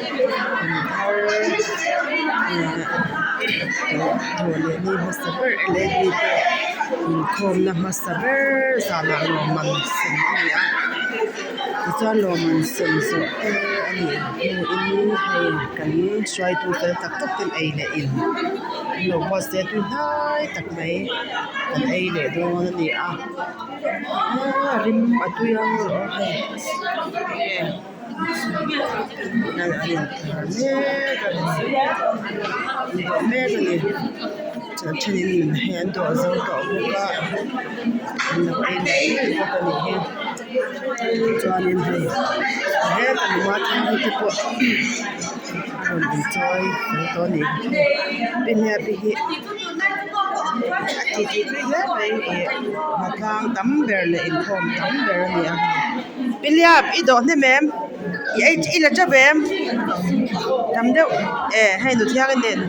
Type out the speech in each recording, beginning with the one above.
Kum thar thawh leh ni hmasa ber L A D te inkhawmna hmasa ber zanah lawmman sem a ni a tichuan lawmman sem zawh te a nih hnuin hei kan hruaitu fel tak tak ten ei leh in an lo buatsaih a tui hnai tak mai kan ei leh dawn a ni a aaa rim a tui ang erawh hei an intlar mek a an dawh mek a ni chuan thenin hei an dawh zo tawh bawk a an lo ei leh mek bawk a nih hi chuanin hei hetah nula thar te pawh a rawn inchawi fel tawh a nih hi pihniapi hi a titi tui hle mai ih hnatlang tam ber leh inkhawm tam ber a ni a Piliap i dawh hnem em i ei i la teuh em tam deuh e hei nu thiang nen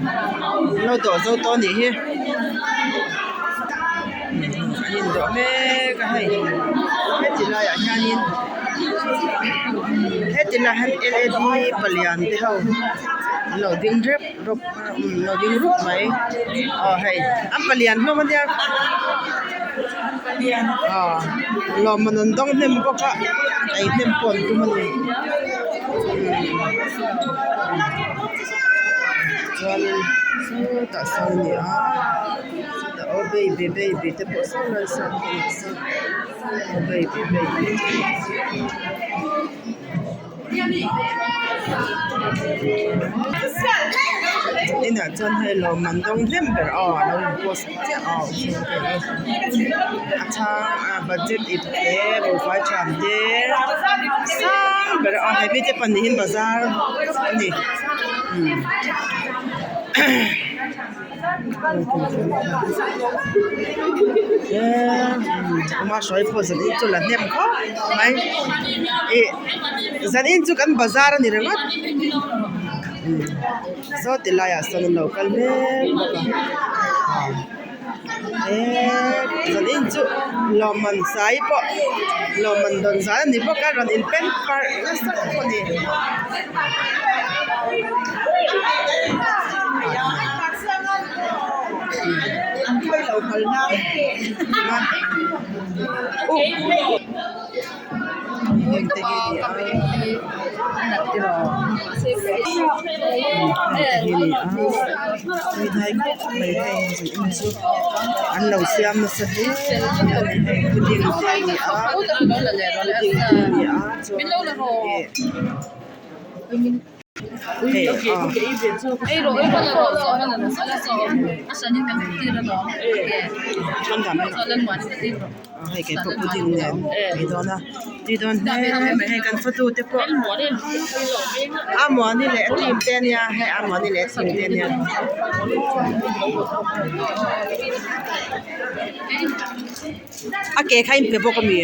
an lo dawh zo tawh a nih hi an indawh mek a hei heti laiah hianin heti laiah hian L A D palian te ho an lo ding rep rawp an lo ding rup mai aw hei an palian hlawm a nia aw lawmman an dawng hnem bawk a ei hnem pawh an tum a ni chuanin sawtah sawn a ni a sawtah aw baby baby te pawh saw lai sawn aw baby baby inah chuan hei lawmman dawng hnem ber aw a lo in post chiah aw a chhang a budget ip te buhfai thiam te sang ber aw he mite pahnih hi bazar a ni. Hruai pawh zanin chu la hnem khawp mai ih zanin chu kan bazar a ni ringawt saw ti laiah sawn an lo kal mek bawk a eee zanin chu lawmman sai pawh lawmman dawn zan a ni bawk a rawn in pen parh nasa khawp a ni. Heng te hi a ni a tiraw heng te hi a ni a tui hnai khawp mai hei zan in chu an lo siam nasa hle a ni hei pudding te a ni a pudding te a ni a chuan ih. Hei aw. Hei kei pawh pudding nen ei dawn a tui dawn hle mai hei kan fatu te pawh Amuani leh a team te ania hei Amuani leh a team te ania. A ke kha a inpe bawk ami?